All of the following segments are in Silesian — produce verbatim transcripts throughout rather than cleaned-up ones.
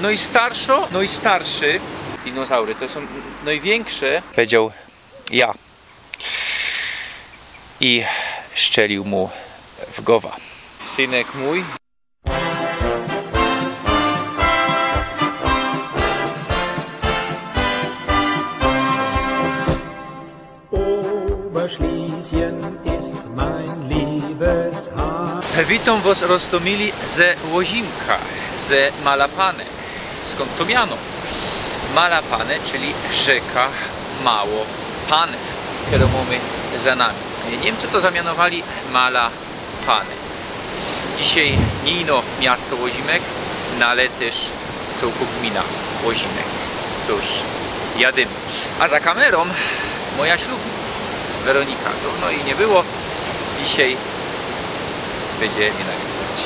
Nojstarszo, nojstarszy. Dinozaury to sōm nojwiynksze. Powiedzioł ja. I szczelił mu w gowa. Synek mōj. Oberschlesien ist mein liebes Heim. Witōm wos, roztōmili, ze Łozimka, ze Malapany. Skōnd to miano? Malapany, czyli rzeka Mało Panew, kerõ mōmy za nami. Niymcy to zamianowali Mala Pany. Dzisiej niy ino miasto Łozimek, no ale tyż cołkõ gmina Łozimek. Cōż, jadymy. A za kamerōm moja ślubnŏ, Weronika. Dŏwno jij niy było. Dzisiej bydzie mie nagrywać.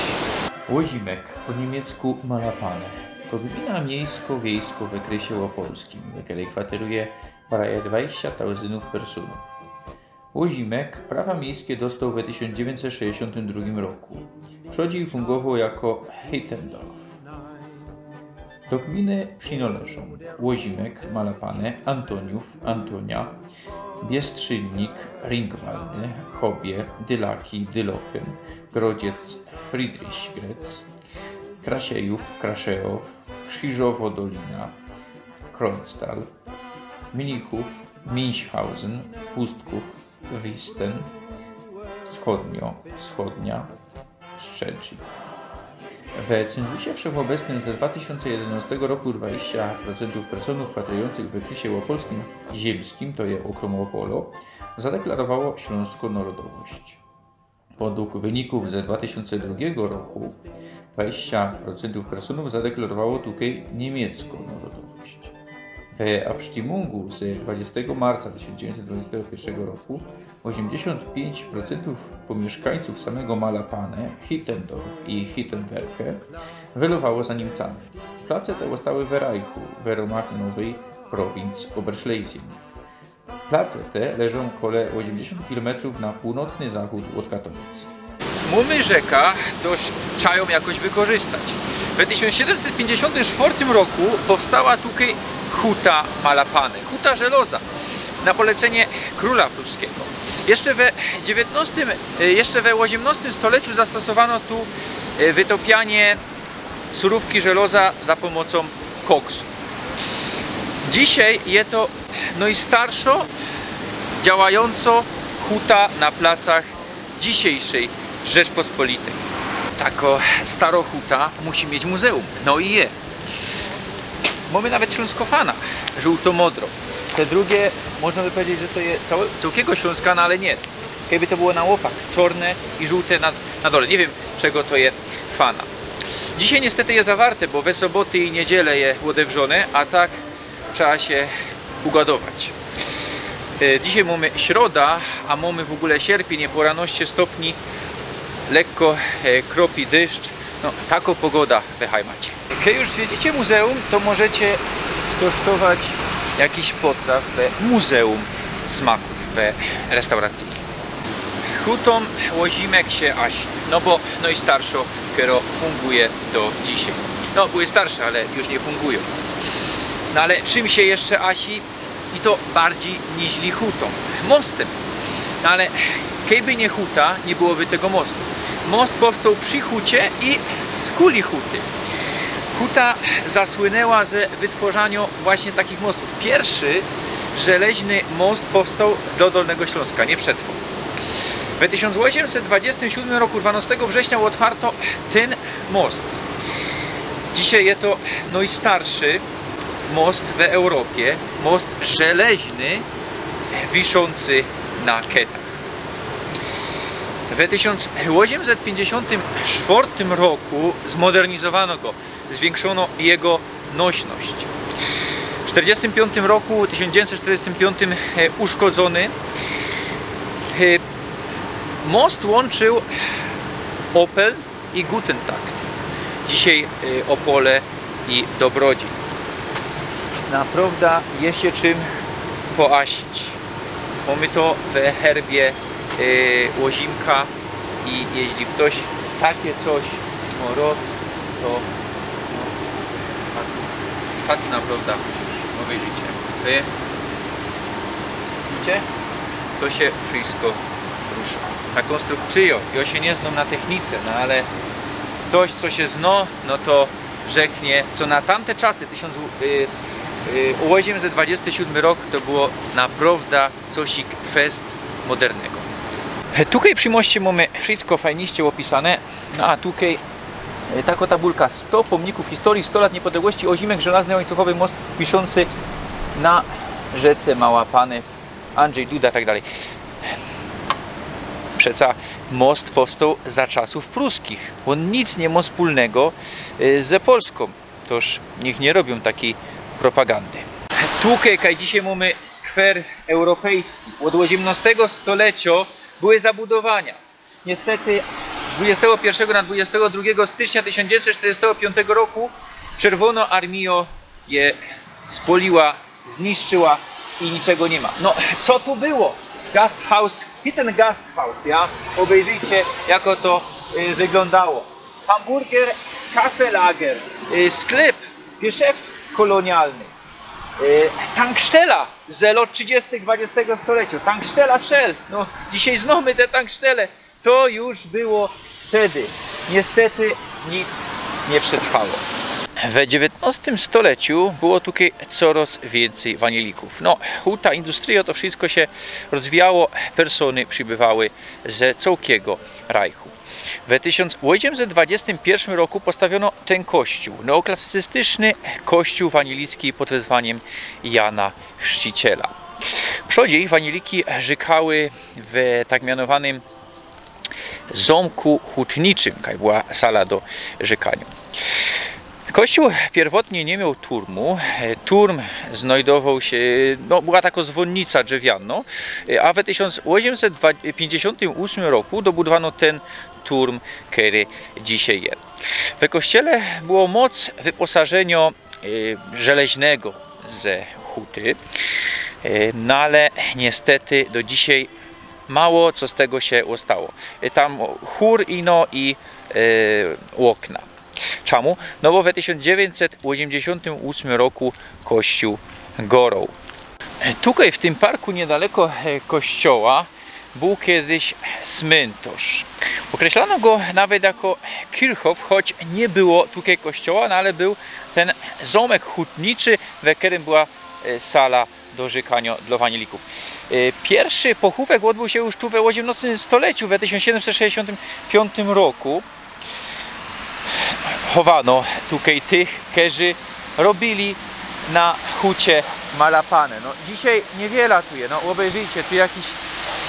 Łozimek, po niymiecku Malapane, to gmina miejsko-wiejsko w ôkresie ôpolskim, w kerej kwateruje prawie dwadzieścia tōmstōw personōw. Łozimek prawa miejske dostoł we tysiōnc dziewiyńćset sześćdziesiōntym drugim roku. Przodzij fungowoł jako Hittendorf. Do gminy przinŏleżōm Łozimek, Malapane, Antōniōw, Antōnia, Biestrzynnik, Ringwalde, Chobie, Dylaki, Dylochem, Grodziec, Friedrichsgrez, Krasiejōw, Kraszejow, Krziżowo Dolina, Kronstal, Mnichōw, Münchhausen, Pustkōw, Wisten, Wschodnio, Wschodnia, Szczecin. We cynzusie wszechobecnym ze dwa tysiōnce jedynŏstego roku dwadzieścia procent personōw kwaterujōncych w ôkresie ôpolskim ziymskim, to je ôkrōm Ôpole, zadeklarowało ślōnskõ nŏrodowość. Podług wynikōw ze dwa tysiōnce drugiego roku dwadzieścia procent personōw zadeklarowało tukej niymiecko nŏrodowość. We abstimmōngu ze dwadzieścia marca tysiōnc dziewiyńćset dwadzieścia piyrszego roku ôziymdziesiōnt piyńć procent pōmiyszkańcōw samego Malapane, Hittendorf i Hittenwerke welowało za Niymcami. Place te ôstały w Rajchu, we rōmach nowyj prowincji Oberschlesien. Place te leżōm kole ôziymdziesiōnt kilometrōw na pōłnocny zachōd ôd Katowic. Mōmy rzeka, tōż trzeba jã jakoś wykorzystać. We tysiōnc siedymset piyńćdziesiōntym sztwŏrtym roku powstała tukej huta Malapane, huta żeloza, na polecenie krōla pruskigo. Jeszcze we dziewiyńtnŏstym, e, jeszcze we ôziymnŏstym stoleciu zastosowano tu, e, wytopianie surōwki żeloza za pōmocōm koksu. Dzisiej je to nojstarszŏ działajōncŏ huta na placach dzisiejszyj Rzeczpospolitej. Takŏ starŏ huta musi mieć muzeum. No i je. Mōmy nawet ślōnskŏ fana, żōłto-modrŏ. Te drugie, można by powiedzieć, że to je cołkigo Ślōnska, no ale niy. Kejby to było na ôpak, czŏrne i żōłte na, na dole. Niy wiym, czego to je fana. Dzisiej niystety je zawarte, bo we soboty i niedziele je ôdewrzōne, a tak trzeba sie ugodować. E, dzisiej mōmy środa, a mōmy w ôgōle sierpiyń, je pŏranŏście stopni, lekko, e, kropi dyszcz. No, takŏ pogoda we Heimacie. Kej już zwiedzicie muzeum, to możecie skosztować jakiś potraw we Muzeum Smaków we restauracji. Hutōm Ôzimek sie asi, no bo nojstarszŏ, kerŏ funguje do dzisiej. No, były starsze, ale już niy fungujōm. No ale czym sie jeszcze asi? I to bardzij niźli hutōm. Mostym. No ale kejby niy huta, niy byłoby tego mostu. Most powstoł przi hucie i skuli huty. Huta zasłynła ze wytworzaniŏ właśnie takich mostōw. Piyrszy żeleźny most powstoł do Dolnego Ślōnska, niy przetrwoł. We tysiōnc ôziymset dwadziestym siódmym roku, dwanŏstego września, ôtwarto tyn most. Dzisiej je to nojstarszy most we Europie, most żeleźny, wiszōncy na ketach. We tysiōnc ôziymset piyńćdziesiōntym sztwŏrtym roku zmodernizowanŏ go, zwiynkszono jego nośność. W sztyrdziestym piōntym roku, tysiōnc dziewiyńćset sztyrdziestym piōntym, e, uszkodzōny. E, most łōnczył Opel i Gutentakt. Dzisiej, y, Opole i Dobrodziej. Naprŏwda je sie czym poasić. Mōmy to we herbie, y, Ôzimka i jeźli ftoś takie coś mŏ rŏd, to, no, tak A tu naprŏwdã, no widzicie, wy, widzicie? To sie wszystko rusza. Ta kōnstrukcyjŏ, jŏ sie niy znōm na technice, no ale ftoś, co sie zno, no to rzeknie, co na tamte czasy, tysiōnc, y, y, ôziymset dwadziyści siōdmy rok, to było naprŏwdã cosik fest modernego. Tukej przi moście mōmy wszystko fajniście ôpisane. No a tukej, e, takŏ tabulka: sto pōmnikōw historii, sto lat niepodległości, ôzimek, żelazny łańcuchowy most wiszący na rzece Małapanew, Andrzej Duda, tak dalej. Przeca most powstoł za czasōw pruskich. Ôn nic niy mŏ spōlnego, e, ze Polskōm. Toż niych niy robiōm takij propagandy. Tukej, kaj dzisiej mōmy skwer europejski, ôd ôziymnŏstego stoleciŏ były zabudowania. Niestety dwudziestego pierwszego na dwudziestego drugiego stycznia tysiōnc dziewiyńćset sztyrydziestego piōntego roku Czerwōnŏ Armijŏ je spōliła, zniszczyła i niczego niy ma. No, co tu było? Gasthaus, hiten Gasthaus, ja? Ôbejrzyjcie, jako to, y, wyglōndało. Hamburger, Kaffelager, y, sklep, geszeft kolōnialny, y, tankstela ze lŏt trzidziestych dwudziestego stoleciŏ. Tankstela Shell. No, dzisiej znōmy te tankstele. To już było wtedy. Niestety nic niy przetrwało. We dziewiyntnŏstym stoleciu było tukej coroz wiyncyj waniylikōw. No, huta, industryjŏ, to wszystko sie rozwijało, persōny przibywały ze cołkigo Rajchu. We tysiōnc ôziymset dwudziestym piyrszym roku postawiono tyn kościōł, neoklasystyczny kościōł wanilicki pod wezwaniym Jana Chrzciciela. Przodzij waniliki rzekały w tak mianowanym zōmku hutniczym, kaj była sala do rzekaniŏ. Kościōł piyrwotnie niy mioł turmu. E, turm znojdowoł sie, no, była takŏ zwōnnica drzewianŏ, e, a we tysiōnc ôziymset piyńćdziesiōntym ôsmym roku dobudowano tyn turm, kery dzisiej je. We kościele było moc wyposażyniŏ, e, żeleźnego ze huty, e, no ale niestety do dzisiej mało co z tego sie ôstało. E, tam chōr ino i, e, ôkna. Czamu? No bo we tysiōnc dziewiyńćset ôziymdziesiōntym ôsmym roku kościōł goroł. E, tukej w tym parku niydaleko, e, kościoła bōł kejsik smyntŏrz. Ôkreślano go nawet jako Kirchhof, choć niy było tukej kościoła, no ale bōł tyn zōmek hutniczy, we kerym była, e, sala do rzekaniŏ dlo wanielikōw. E, piyrszy pochōwek ôdbōł sie już tu we ôziymnŏstym stoleciu, we tysiōnc siedymset sześćdziesiōntym piōntym roku. Chowano tukej tych, kerzy robiyli na hucie Malapane. No, dzisiej niywiela tu je. No, ôbejrzyjcie, tu jakiś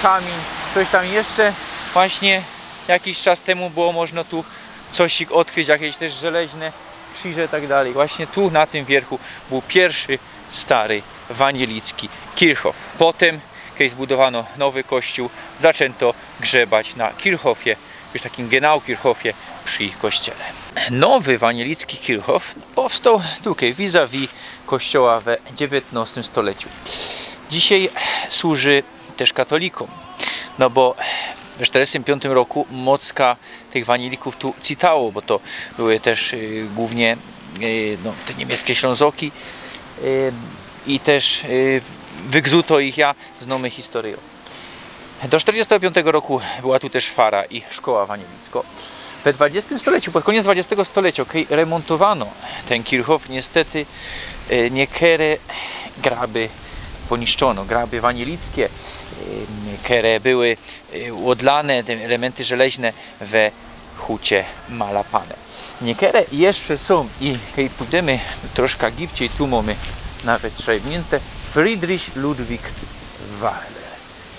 kamiyń, coś tam jeszcze. Właśnie jakiś czas tymu było można tu coś ôdkryć, jakeś tyż żeleźne krziże i tak dalij. Właśnie tu na tym wiyrchu bōł piyrszy stary wanielicki Kirchhof. Potym, kej zbudowano nowy kościōł, zaczynto grzebać na Kirchhofie, już takim Genaukirchhofie przi kościele. Nowy wanielicki Kirchhof powstoł tukej vis-a-vis kościoła we dziewiyntnŏstym stoleciu. Dzisiej służy tyż katolikōm, no bo we sztyrdziestym piōntym roku mocka tych wanielikōw tu citało, bo to były tyż, y, głōwnie, y, no, te niymieckie Ślōnzoki, y, i tyż, y, wygzuto ich, ja, znōmy historyjŏ. Do sztyrdziestego piōntego roku była tu tyż fara i szkoła wanielicko. We dwudziestym stoleciu, pod kōniec dwudziestego stoleciu, kej remōntowano tyn Kirchhof, niestety, y, niekere graby poniszczono, graby wanielickie, y, niekere były, y, ôdlane, te elementy żeleźne we hucie Malapane. Niekere jeszcze sōm i kej pōdymy troszka gibcij, tu mōmy nawet szajbniynte Friedrich Ludwig Waller.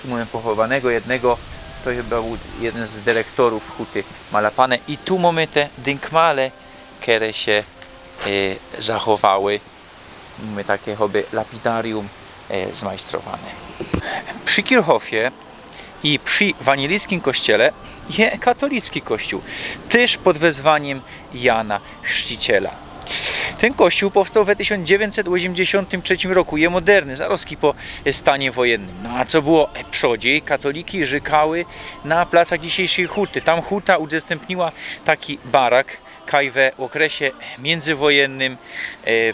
Tu mōmy pochowanego jednego, to chyba bōł jedyn z dyrektorōw huty Malapane. I tu mōmy te dynkmale, kere sie, e, zachowały. Mōmy take choby lapidarium, e, zmajstrowane. Przi Kirchhofie i przi wanielickim kościele je katolicki kościōł, tyż pod wezwaniym Jana Chrzciciela. Tyn kościōł powstoł we tysiōnc dziewiyńćset ôziymdziesiōntym trzecim roku, je moderny, zarostki po stanie wojynnym. No a co było przodzij? Katoliki rzekały na placach dzisiejszyj huty. Tam huta udostōmpniła taki barak, kaj we ôkresie miyndzywojennym, e,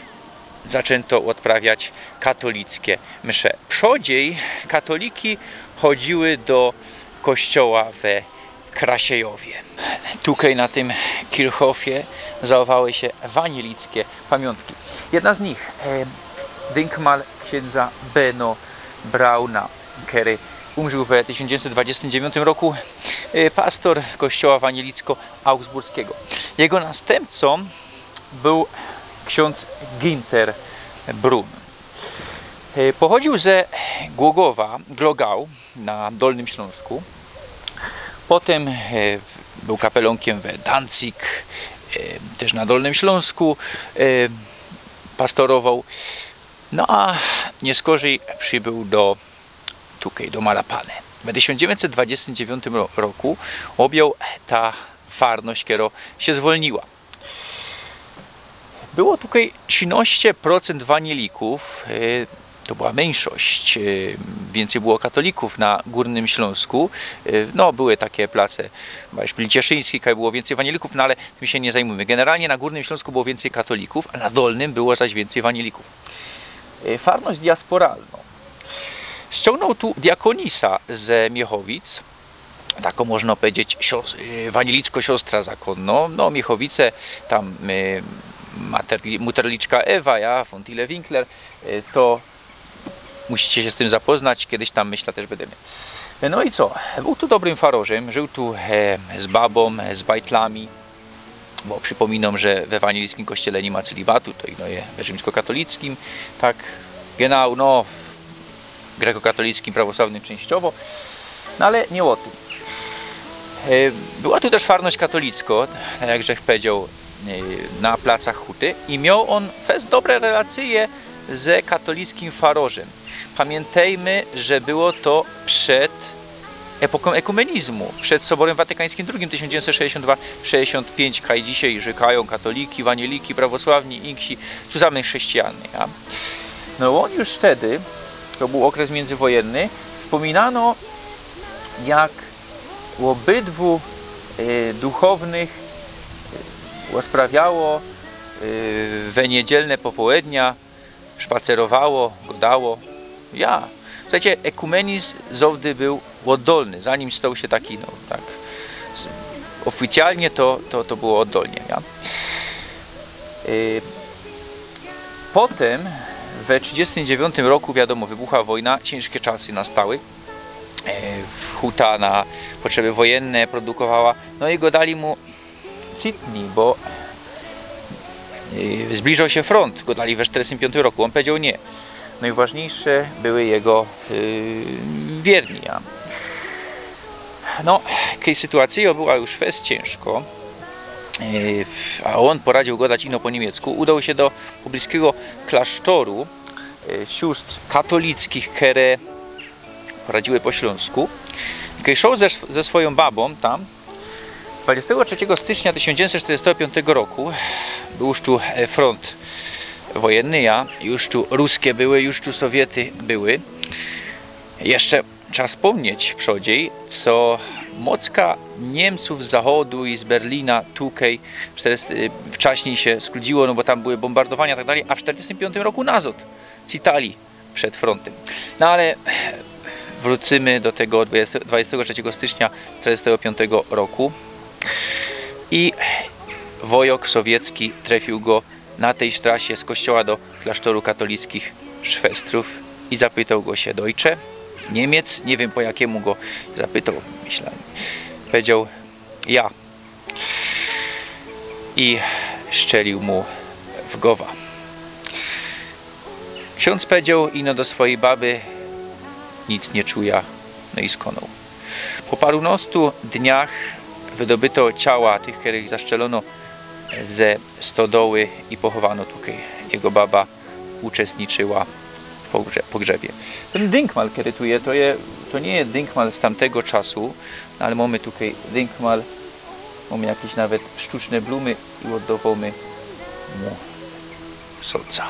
zaczynto ôdprawiać katolickie msze. Przodzij katoliki chodziły do kościoła we Krasiejowie. Tukej na tym Kirchhofie zachowały sie wanielickie pamiōntki. Jedna z nich, e, dynkmal ksiyndza Beno Brauna, kery umrzōł we tysiōnc dziewiyńćset dwudziestym dziewiōntym roku, e, pastor kościoła wanielicko-augsburskigo. Jego następcōm bōł ksiōndz Ginter Brun. E, pochodziōł ze Głogowa, Glogau, na Dolnym Ślōnsku. Potym, e, bōł kapelōnkym we Danzig, e, tyż na Dolnym Ślōnsku, e, pastorowoł. No a niyskorzij przibōł do, tukej, do Malapany. We tysiōnc dziewiyńćset dwudziestym dziewiōntym ro-, roku ôbjōł ta farność, kero sie zwolniła. Było tukej trzinŏście procent wanielików, e, to była myńszość, e, wiyncyj było katolikōw na Gōrnym Ślōnsku. E, no, były take place, na przikłŏd Cieszyński, kaj było wiyncyj wanielikōw, no ale tym sie niy zajmujymy. Generalnie na Gōrnym Ślōnsku było wiyncyj katolikōw, a na Dolnym było zaś wiyncyj wanielikōw. E, farność diasporalnŏ. Ściōngnōł tu diakōnisa ze Miechowic, takŏ, można pedzieć, sios-, y, wanielicko siostra zakōnnŏ. No, Miechowice, tam, y, materli-, muterliczka Ewa, ja, von Tille Winkler, y, to musicie sie z tym zapoznać, kejś tam, myślã, tyż bydymy. No i co? Bōł tu dobrym farorzym, żōł tu, e, z babōm, e, z bajtlami, bo przipōminōm, że we wanielickim kościele niy ma celibatu, to ino je we rzimskokatolickim, tak, genau, no, grekokatolickim, prawosławnym czyńściowo, no ale niy ô tym. E, była tu tyż farność katolickŏ, tak jak żech pedzioł, e, na placach Huty i mioł ôn fest dobre relacyje ze katolickim farorzym. Pamiyntejmy, że było to przed epokōm ekumenizmu, przed Soborym Watykańskim drugim tysiōnc dziewiyńćset sześćdziesiōnt dwa sześćdziesiōnt piyńć, kaj dzisiej rzykajōm katoliki, wanieliki, prawosławni, inksi, tu same chrześcijany, ja? No ôn już wtedy, to bōł ôkres miyndzywojenny, spōminano, jak ôbydwu, e, duchownych, e, ôsprawiało, e, we niydzielne popołednia, szpacerowało, gŏdało. Ja. Słuchejcie, ekumenizm zŏwdy bōł ôddolny, zanim stoł sie taki, no, tak, s-, ôficjalnie to, to, to było ôddolnie, ja. Y, potym, we trzidziestym dziewiyntym roku, wiadōmo, wybuchła wojna, ciynżkie czasy nastały. E, Huta na potrzeby wojenne produkowała. No i gŏdali mu: „Cytnij, bo, e, zbliżŏ sie frōnt”, gŏdali we sztyrdziestym piōntym roku. Ôn pedzioł: „Niy”. Nojważniyjsze były jego, y, wierni, ja. No, kej sytuacyjŏ była już fest ciynżkŏ, y, a ôn poradziył gŏdać ino po niymiecku, udoł sie do pobliskigo klasztoru, y, siostr katolickich, kere poradziły po ślōnsku. Kej szoł ze, ze swojōm babōm tam, dwudziestego trzeciego stycznia tysiōnc dziewiyńćset sztyrdziestego piōntego roku, bōł już tu, e, frōnt wojenny, ja, już tu Ruske były, już tu Sowiety były. Jeszcze trzeba spōmnieć przodzij, co mocka Niymcōw z zachodu i z Berlina tukej sztyrdziestym, e, wczaśnij sie skludziło, no bo tam były bōmbardowania i tak dalij, a w sztyrdziestym piōntym roku nazŏd z Italii przed frōntym. No ale wrōcymy do tego dwudziestego, dwudziestego trzeciego stycznia sztyrdziestego piōntego roku. I wojŏk sowiecki trefił go na tyj sztrasie z kościoła do klasztoru katolickich szwestrōw i zapytoł go sie: „Deutsche?” Niemiec, niy wiym, po jakiymu go zapytoł, myślã. Pedzioł: „Ja”. I szczelił mu w gowa. Ksiōndz pedzioł ino do swojij baby: „Nic niy czujã”, no i skōnōł. Po parunŏstu dniach wydobyto ciała tych, kerych zaszczelono ze stodoły i pochowano tukej. Jego baba uczestniczyła w pogrze-, pogrzebie. Tyn dynkmal, kery tu je, to je, to niy je dynkmal z tamtego czasu, no ale mōmy tukej dynkmal, mōmy jakeś nawet sztuczne blumy i ôddŏwōmy mu solca.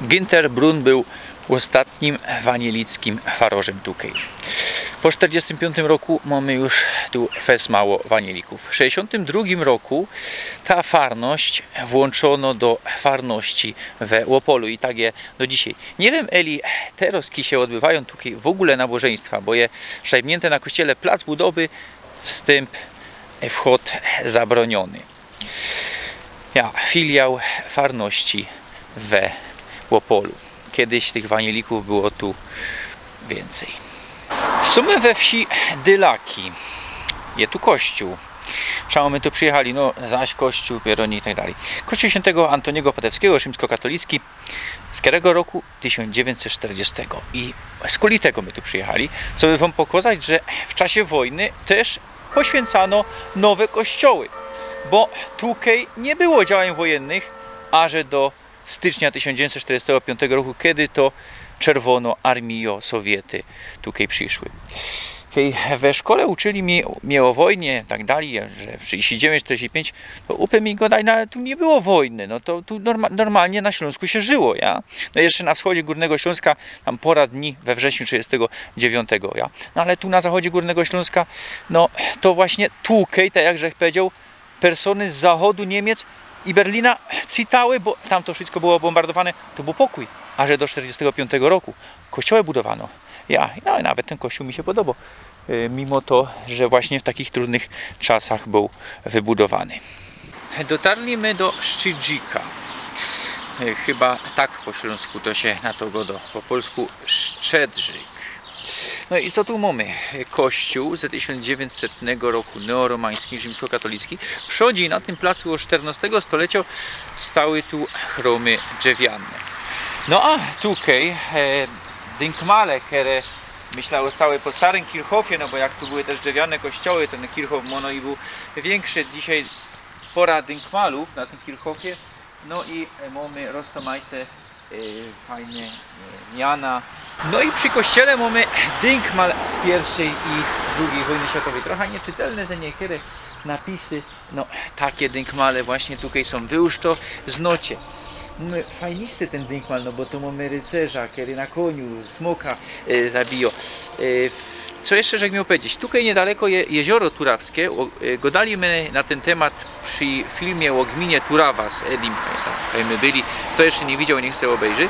Günter Brun bōł Ôstatnim wanielickim farożym tukej. Po sztyrdziestym piōntym roku mōmy już tu fest mało wanielików. W sześćdziesiōntym drugim roku ta farność włōnczōno do farności we Łopolu i tak je do dzisiej. Niy wiym, eli teroz, kej sie ôdbywajōm tukej w ôgōle nabożyństwa, bo je zajmiyntōm na kościele plac budowy, wstymp, wchod zabrōniōny. Ja, filiał farności we Łopolu. Kejsik tych wanielików było tu wiyncyj. Sōm my we wsi Dylaki. Je tu kościōł. Czymu my tu przijechali? No, zaś kościōł, pierōni i tak dalij. Kościōł świyntygo Antōniego Padewskigo, rzimskokatolicki. Z kerego roku? Tysiōnc dziewiyńćset sztyrdziestego. I skuli tego my tu przijechali, coby wōm pokŏzać, że w czasie wojny tyż poświyncano nowe kościoły, bo tukej niy było działań wojynnych, aże do stycznia tysiōnc dziewiyńćset sztyrdziestego piōntego roku, kej to Czerwōno Armijo, Sowiety tukej prziszły. Kej we szkole uczyli mie, mie ô wojnie, tak dalij, że trzidziści dziewięć, czterdzieści pięć, to upy mi godali, no ale tu niy było wojny, no to tu norma-, normalnie na Ślōnsku sie żyło, ja. No jeszcze na wschodzie Gōrnego Ślōnska, tam pora dni we wrześniu trzidziestego dziewiątego, ja. No ale tu na zachodzie Gōrnego Ślōnska, no to właśnie tukej, tak jak żech powiedzioł, persōny z zachodu Niymiec i Berlina cytały, bo tam to wszysko było bōmbardowane, to bōł pokōj, aże do sztyrdziestego piōntego roku. Kościoły budowano. Ja, no, nawet tyn kościōł mi sie podobŏ. Y, mimo to, że właśnie w takich trudnych czasach bōł wybudowany. Dotarli my do Szczydrzyka. Y, chyba tak po ślōnsku to sie na to godŏ. Po polsku Szczedrzyk. No i co tu mōmy? Kościōł ze tysiōnc dziewiyńćsetnego roku, neoromański, rzimskokatolicki. Przodzij na tym placu ôd sztyrnŏstego stolecjŏ stały tu chrōmy drzewiane. No a tukej, e, dynkmale, kere, myślã, ôstały po starym kirchhofie, no bo jak tu były tyż drzewiane kościoły, tyn kirchhof mōno i bōł wiynkszi. Dzisiej pora dynkmalōw na tym kirchhofie. No i, e, mōmy roztōmajte, e, fajne, e, miana. No i przi kościele mōmy dynkmal z piyrwszyj i drugij wojny światowyj. Trocha niyczytelne te niykerŏ napisy. No, take dynkmale właśnie tukej sōm. Wy już to znŏcie. No, fajnisty tyn dynkmal, no bo tu mōmy rycerza, kery na kōniu smoka, e, zabijŏ. E, co jeszcze żech mioł powiedzieć? Tukej niydaleko je jezioro Turawske. Ô, e, godali my na tyn tymat przi filmie ô gminie Turawa z Edim, pamiyntōm, kaj my byli. Fto jeszcze niy widzioł, niych se ôbejrzy.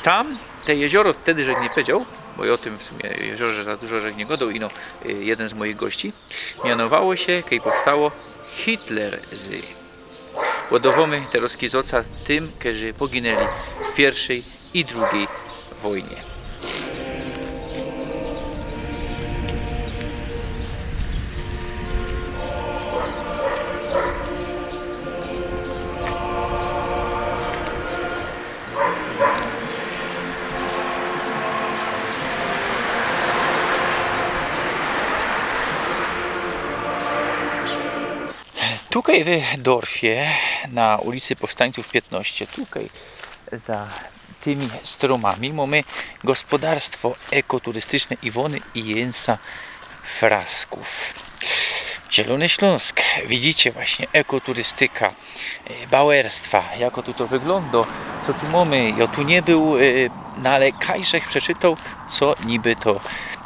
Tam te jezioro, wtedy żech niy powiedzioł, bo i ô tym w sumie jeziorze za dużo żech niy godoł, ino, y, jedyn z moich gości, mianowało sie, kej powstało, Hitlerzyzna. Ôdŏwōmy te rozkizoca tym, kerzy poginęli w piyrwszyj i drugij wojnie. Tukej w Dorfie, na ulicy Powstańców piętnaście, tukej za tymi strōmami mōmy gospodarstwo ekoturystyczne Iwony i Jynsa Fraskōw. Zielōny Ślōnsk. Widzicie właśnie ekoturystyka, e, bauerstwa, jako tu to wyglōndŏ, co tu mōmy. Jŏ tu niy bōł, e, no ale kaj żech przeczytoł, co niby to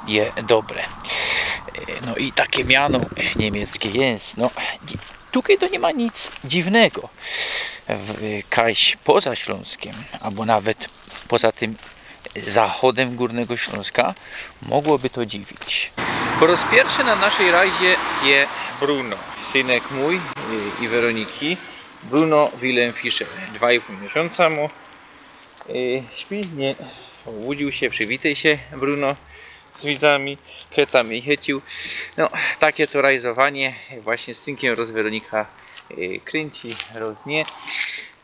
je dobre. E, no i take miano, e, niymieckie Jens. No, tukej to niy ma nic dziwnego. W, kajś poza Ślōnskym, abo nawet poza tym zachodym Gōrnego Ślōnska, mogłoby to dziwić. Po roz piyrwszy na naszyj rajdzie je Bruno, synek mōj, y, i Weroniki. Bruno Wilhelm Fischer, dwa i pōł miesiōnca mŏ. Y, śpi, niy? Ôbudziōł sie, przywitej sie, Bruno, z widzami. Keta mie chyciōł. No, take to rajzowanie. Właśnie z synkym roz Weronika, y, krynci, roz niy.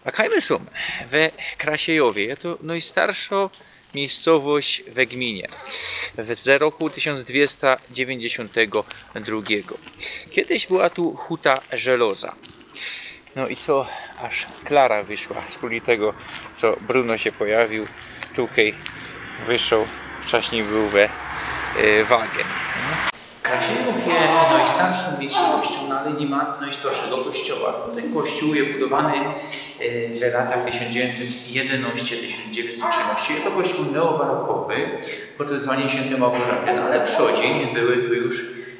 A kaj my sōm? We Krasiejowie. Je to nojstarszŏ miyjscowość we gminie. W, z roku tysiōnc dwiesta dziewięćdziesiątego drugiego. Kiedyś była tu huta żeloza. No i co, aż Klara wyszła, skuli tego, co Bruno sie pojawiōł, tukej wyszoł, wczaśnij bōł we, y, Wagen. Krasiejōw je nojstarszōm miyjscowściōm, no ale ni ma nojstarszego kościoła. Tyn kościōł je budowany, e, w latach tysiōnc dziewiyńćset jedynŏście, tysiōnc dziewiyńćset trzinŏście. Je to kościoł neobarokowy, pod wezwaniym świynty Małgorzaty, no ale przodzij były tu już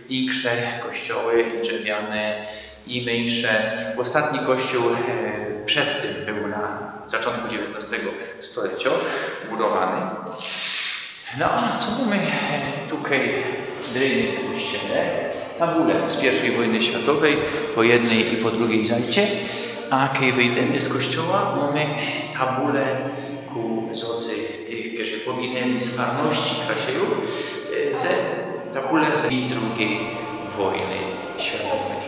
insze kościoły, drzewiane i mniyjsze. Ôstatni kościoł, e, przed tym był na zaczōntku dziewiyńtnŏstego stolecŏ budowany. No, a co mōmy, e, tukej w drewnianym kościele? Tabule z piyrwszyj wojny światowej, po jednyj i po drugij zajcie. A kej wyjdymy z kościoła, mōmy tabule ku zŏcy tych, kerzy poginyli z farności Krasiejōw, e, ze tabule z drugij wojny światowej.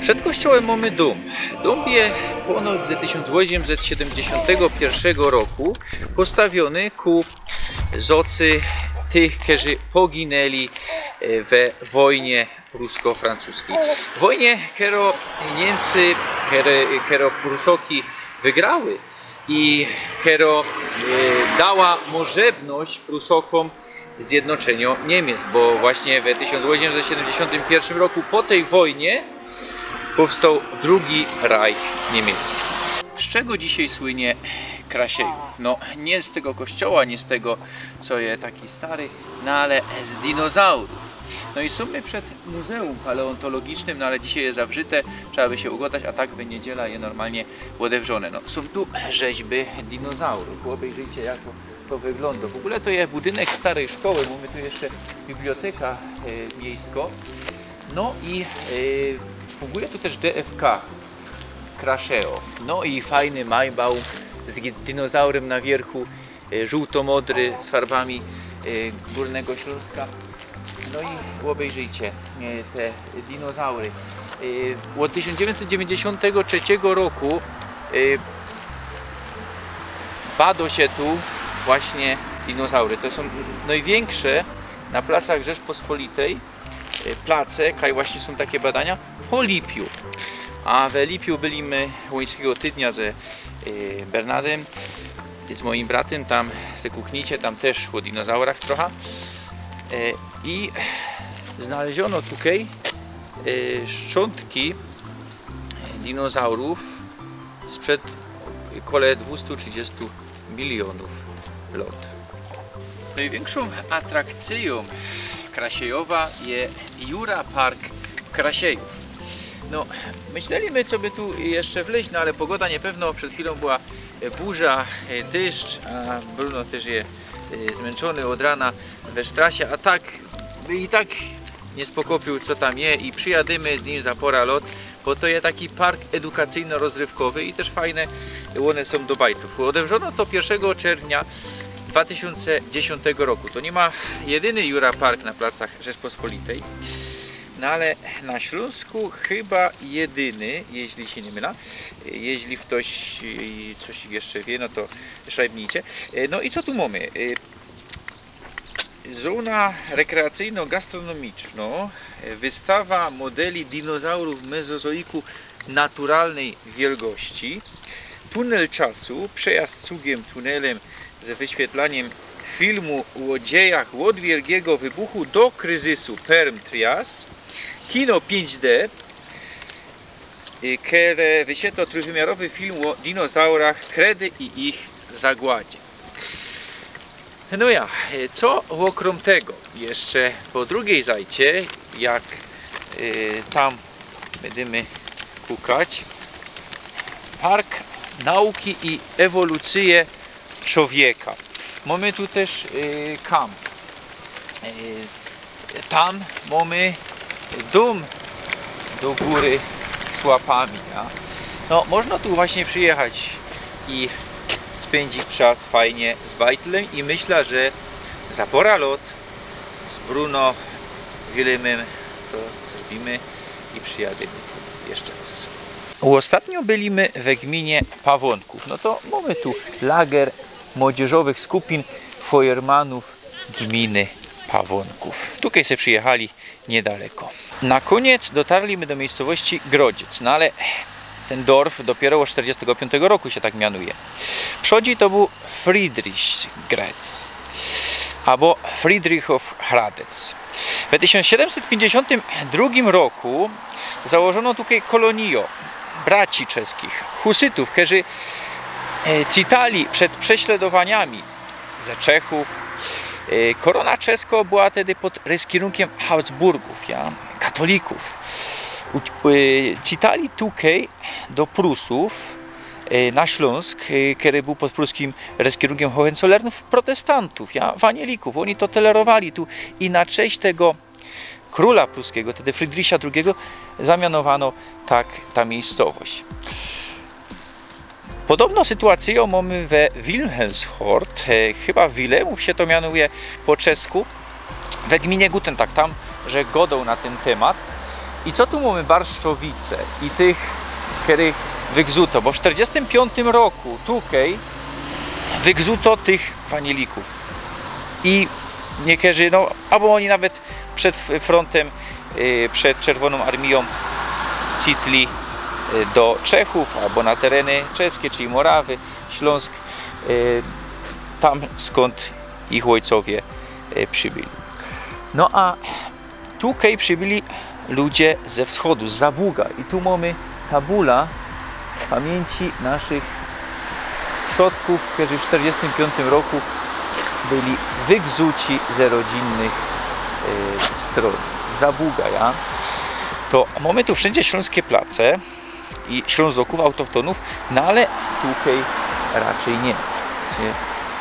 Przed kościołym mōmy dōm. Dōm je pōnoć ze tysiōnc ôziymset siedymdziesiōntego piyrwszego roku postawiōny ku zŏcy tych, kerzy poginyli, e, we wojnie prusko-francuskij. Wojnie, kerŏ Niymcy, kerŏ, kerŏ Prusoki wygrały i kerŏ, e, dała możebność Prusokōm zjednoczynio Niymiyc, bo właśnie we tysiōnc ôziymset siedymdziesiōntym piyrwszym roku po tyj wojnie powstoł drugi Reich niymiecczi. Z czego dzisiej słynie Krasiejōw? No, niy z tego kościoła, niy z tego, co je taki stary, no ale z dinozaurōw. No i sōm my przed muzeum paleontologicznym, no ale dzisiej je zawrzyte, trzeba by sie ugŏdać, a tak we niydziela je normalnie ôdewrzōne. No, sōm tu rzeźby dinozaurōw. Ôbejrzyjcie, jak to wyglōndo. W ogōle to je budynek staryj szkoły, mōmy tu jeszcze biblioteka, e, miyjsko. No i, e, funguje tu tyż D F K Kraszejōw. No i fajny Maibaum z gi-, dinozaurym na wiyrchu, e, żōłto-modry z farbami, e, Gōrnego Ślōnska. No i ôbejrzyjcie, e, te dinozaury. E, ôd tysiōnc dziewiyńćset dziewiyńćdziesiōntego trzeciego roku, e, badŏ sie tu właśnie dinozaury. To sōm nojwiynksze na placach Rzeczpospolitej, e, place, kaj właśnie sōm take badania, po Lipiu. A we Lipiu byli my ôńskigo tydnia ze, e, Bernadym, z mojim bratym, tam se kuknijcie, tam tyż ô dinozaurach trocha. E, i znaleziono tukej, e, szczątki dinozaurōw sprzed kole dwustu trzidziestu milionōw lŏt. Nojwiynkszōm atrakcyjōm Krasiejowa je Jura Park Krasiejōw. No, myśleli my, co by tu jeszcze wleźć, no ale pogoda niepewno, przed chwilōm była, e, burza, e, dyszcz, a Bruno tyż je, e, zmynczōny ôd rana we strasie, a tak, i tak niy spokopiōł, co tam je, i przijadymy z nim za pora lŏt, bo to je taki park edukacyjno-rozrywkowy i tyż fajne ône sōm do bajtōw. Ôdewrzono to piyrszego czerwnia dwa tysiōnce dziesiōntego roku. To niy ma jedyny Jura Park na placach Rzeczpospolitej, no ale na Ślōnsku chyba jedyny, jeźli sie niy mylã. Jeźli ftoś, e, coś jeszcze wiy, no to szajbnijcie. E, no i co tu mōmy? E, Zōna rekreacyjno-gastronomicznŏ, e, wystawa modeli dinozaurōw mezozoiku naturalnyj wielgości, tunel czasu, przejazd cugiym, tunelym ze wyświetlaniym filmu ô dziejach ôd wielgigo wybuchu do kryzysu Perm-Trias, kino piyńć D, e, kere wyświetlŏ trōjwymiarowy film ô dinozaurach Kredy i ich zagładzie. No ja, e, co ôkrōm tego jeszcze po drugij zajcie, jak, e, tam bydymy kukać, Park Nauki i Ewolucyje Czowieka. Mōmy tu tyż, e, kamp. E, Tam mōmy dōm do gōry szłapami, ja? No, można tu właśnie przijechać i spyndzić czas fajnie z bajtlym i myślã, że za pora lŏt z Bruno Wilymym to zrobimy i przijadymy tu jeszcze rŏz. Ôstatnio byli my we gminie Pawōnkōw. No to mōmy tu lager młodzieżowych skupin fojermanōw gminy Pawōnkōw. Tukej se przijechali niydaleko. Na kōniec dotarli my do miejscowości Grodziec, no ale ten dorf dopiero ôd sztyrdziestego piōntego roku sie tak mianuje. Przodzi to bōł Friedrichsgrätz abo Friedrichów Hradec. We tysiōnc siedymset piyńćdziesiōntym drugim roku założono tukej kolōnijõ braci czeskich, husytōw, kerzy e, cytali przed prześladowaniami ze Czechōw. E, korōna czesko była tedy pod reskirunkiym Habsburgōw, ja, katolikōw. U- e, Cytali tukej do Prusōw e, na Ślōnsk, e, kery bōł pod pruskim reskirunkiym Hohenzollernōw, protestantōw, ja, wanielikōw. Ôni to tolerowali tu i na cześć tego krōla pruskigo, tedy Friedricha drugigo, zamianowano tak ta miejscowość. Podobno sytuacyjõ mōmy we Wilhelmshort, e, chyba Wilemōw sie to mianuje po czesku, we gminie Guten, tak tam, że godoł na tyn tymat. I co tu mōmy Barszczowice i tych, kerych wygzuto, bo w sztyrdziestym piōntym roku tukej wygzuto tych wanielikōw. I niekerzy, no, abo ôni nawet przed f- frontym, e, przed Czerwōnōm Armijōm cytli e, do Czechōw abo na tereny czeskie, czyli Morawy, Ślōnsk, e, tam skōnd ich ôjcowie e, przybyli. No a tukej przybyli ludzie ze wschodu, z Zabuga. I tu mōmy tabula pamiyńci naszych przodkōw, kerzy w sztyrdziestym piōntym roku byli wygzuci ze rodzynnych e, strōn. Z Zabuga, ja. To mōmy tu wszyndzie ślōnskie place i Ślōnzokōw, autochtonōw, no ale tukej raczyj niy. Właśnie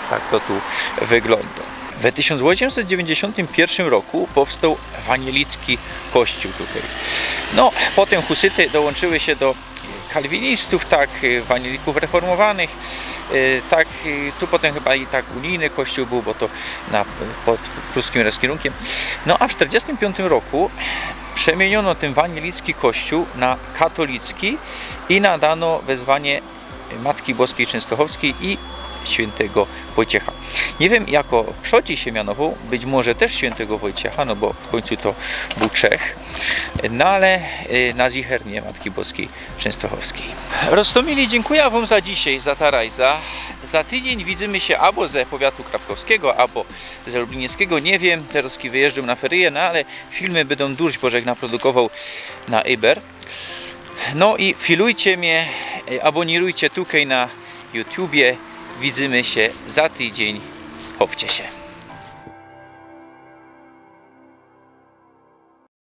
tak to tu wyglōndo. We tysiōnc ôziymset dziewiyńćdziesiōntym piyrszym roku powstoł wanielicki kościół tukej. No, potym husyty dołōnczyły sie do kalwinistōw, tak, e, wanielikōw reformowanych, e, tak, e, tu potym chyba i tak unijny kościół bōł, bo to na, pod pruskim reskirunkiym. No a w sztyrdziestym piōntym roku przemiyniono tyn wanielicki kościół na katolicki i nadano wezwanie Matki Boskij Czynstochowskij i świyntego Wojciecha. Niy wiym, jako przodzi sie mianowoł, być może tyż świyntego Wojciecha, no bo w kōńcu to bōł Czech, no ale e, na zicher niy Matki Boskij Czynstochowskij. Roztōmili, dziynkuja wōm za dzisiej, za ta rajza. Za tydziyń widzymy sie abo ze powiatu krapkowskigo, abo ze lublinieckigo, niy wiym, terŏz wyjeżdżōm na feryje, no ale filmy bydōm dość, bo żech naprodukowoł na Uber. No i filujcie mie, e, abōnirujcie tukej na YouTubie. Widzymy sie za tydziyń. Chowcie sie.